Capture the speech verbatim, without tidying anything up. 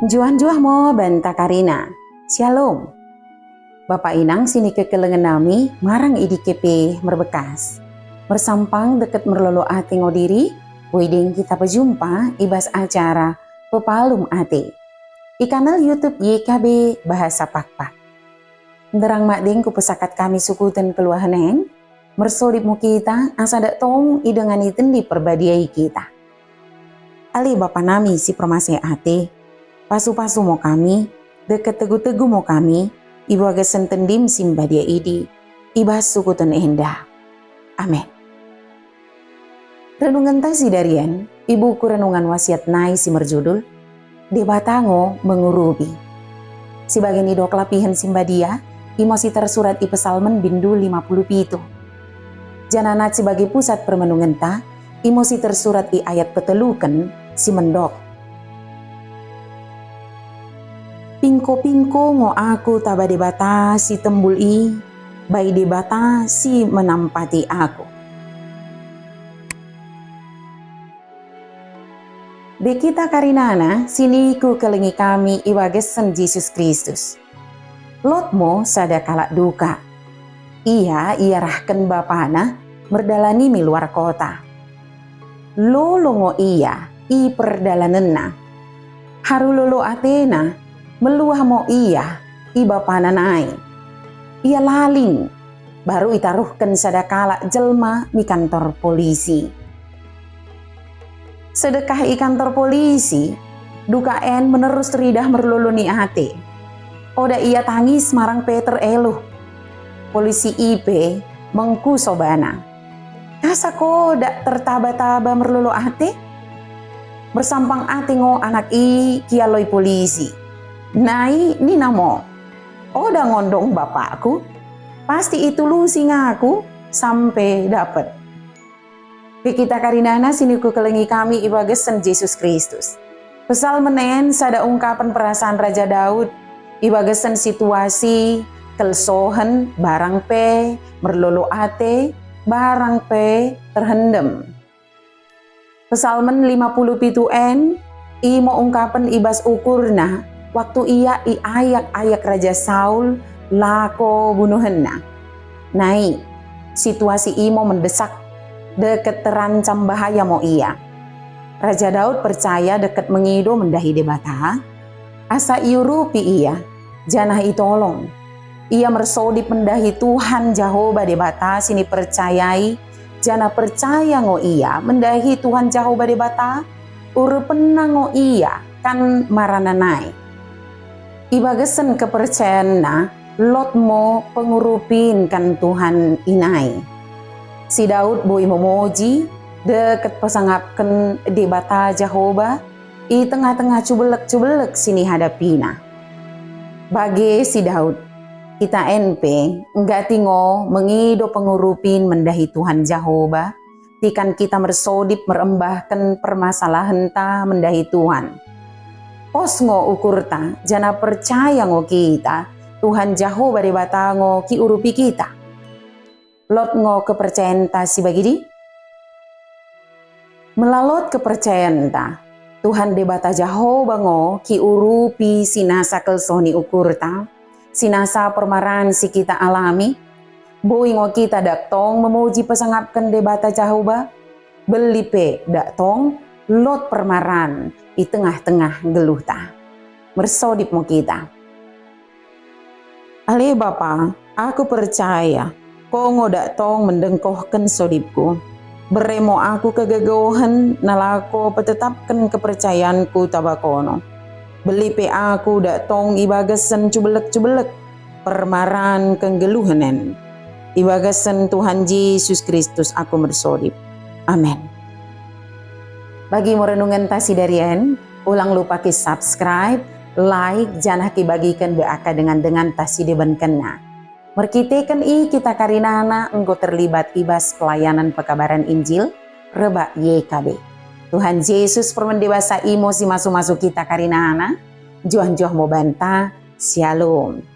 Njuah-njuah mo banta karina. Syalom. Bapa inang sinikekelengen nami marang i dike pe merbekkas. Mersampang dekket merlolo ate ngo diri, boi deng kita pejumpa i bas acara Pepalum Ate i kanal YouTube Y K B Bahasa Pakpak. Nderrang madeng kupesakat kami sukuten keluahen en, mersodip mo kita asa dak tong idengani Tendi Perbadia i kita. Ale Bapa nami si permaseh ate, pasu-pasu mo kami, dekket tegu-tegu mo kami, i bagasen Tendim si mbadia idi, i bas sukuten enda. Amen. Renungenta sidari en, i buku Renungan Wasiat nai si merjudul, Debata ngo mengurupi. Si bage nidok lapihen si mbadia, imo si tersurat i Pesalmen bindu lima puluh pitu. Janah nat si bage pusat permenungenta, imo si tersurat i ayat petelluken si mendok. Pingko-pingko ngo aku taba Debata si tembul i, bai Debata si menampati aku. Be kita karinana sinikukelengi kami i bagasen Jesus Kristus. Lot mo sada kalak dukak. Ia iarahken bapana merdalani mi luar kota. Lolo ngo ia i perdalanenna. Haru lolo atena, melluah mo ia i bapana nai. Ia laling, baru itaruhken sada kalak jelma mi kantor polisi. Sedekkah i kantor polisi, dukak en menerus ridah merlolo ni ate. Oda ia tangis marang pe tereluh. Polisi i pe mengkuso bana. Kasa ko dak tertaba-taba merlolo ate? Mersampang ate ngo anak i kialoi polisi. Nai nina mo, oda ngo ndong bapakku. Pasti itulusi ngo aku sampe dapet. Be kita karinana sinikukelengi kami i bagasen Jesus Kristus. Pesalmen en sada ungkapen perasaan Raja Daud i bagasen situasi kelsohen barang pe merlolo ate, barang pe terhendem. Pesalmen lima puluh pitu en, imo ungkapen i bas ukurna waktu ia iayak-ayak Raja Saul lako bunuhenna. Nai, situasi imo mendesak, dekket terancam bahaya mo ia. Raja Daud percaya dekket mengido mendahi Debata, asa iurupi ia, janah itolong. Ia mersodip mendahi Tuhan Jahoba Debata sinipercayai, janah percaya ngo ia mendahi Tuhan Jahoba Debata, urupenna ngo ia kan marana nai. I bagasen kepercayaenna, lot mo pengurupin kan Tuhan i nai. Si Daud boi memoji, dekket pesangapken Debata Jahoba, i tengah-tengah cubellek-cubellek sinihadapina. Bage si Daud, kita en pe nggati ngo mengido pengurupin mendahi Tuhan Jahoba, tikan kita mersodip merembahken permasalahenta mendahi Tuhan. Pos ngo ukurta, janah percaya ngo kita, Tuhan Jahoba Debata ngo kiurupi kita. Lot ngo kepercayaenta si bagidi? Mella lot kepercayaenta, Tuhan Debata Jahoba ngo kiurupi sinasa kelsoh ni ukurta, sinasa permaran si kita alami. Boi ngo kita dak tong memoji pesangapken Debata Jahoba, belli pe dak tong lot permaran i tengah-tengah nggelluhta. Mersodip mo kita. Ale Bapa, aku percaya, ko ngo dak tong mendengkohken sodipku. Bere mo aku kegegohen nalako petetapken kepercayaanku taba kono. Belli pe aku dak tong i bagasen cubellek-cubellek permaran kenggelluhen en. I bagasen Tuhan Jesus Kristus aku mersodip. Amen. Bagi mo renungenta sidari en, ulang lupa ki-subscribe, like, janah kibagiken be akka dengan-denganta si debankenna. Merkiteken i kita karinana enggo terlibat i bas pelayanan pekabaran Injil rebbak Y K B. Tuhan Jesus permende basa imo si masu-masu kita karinana, njuah-njuah mo banta, Syalom.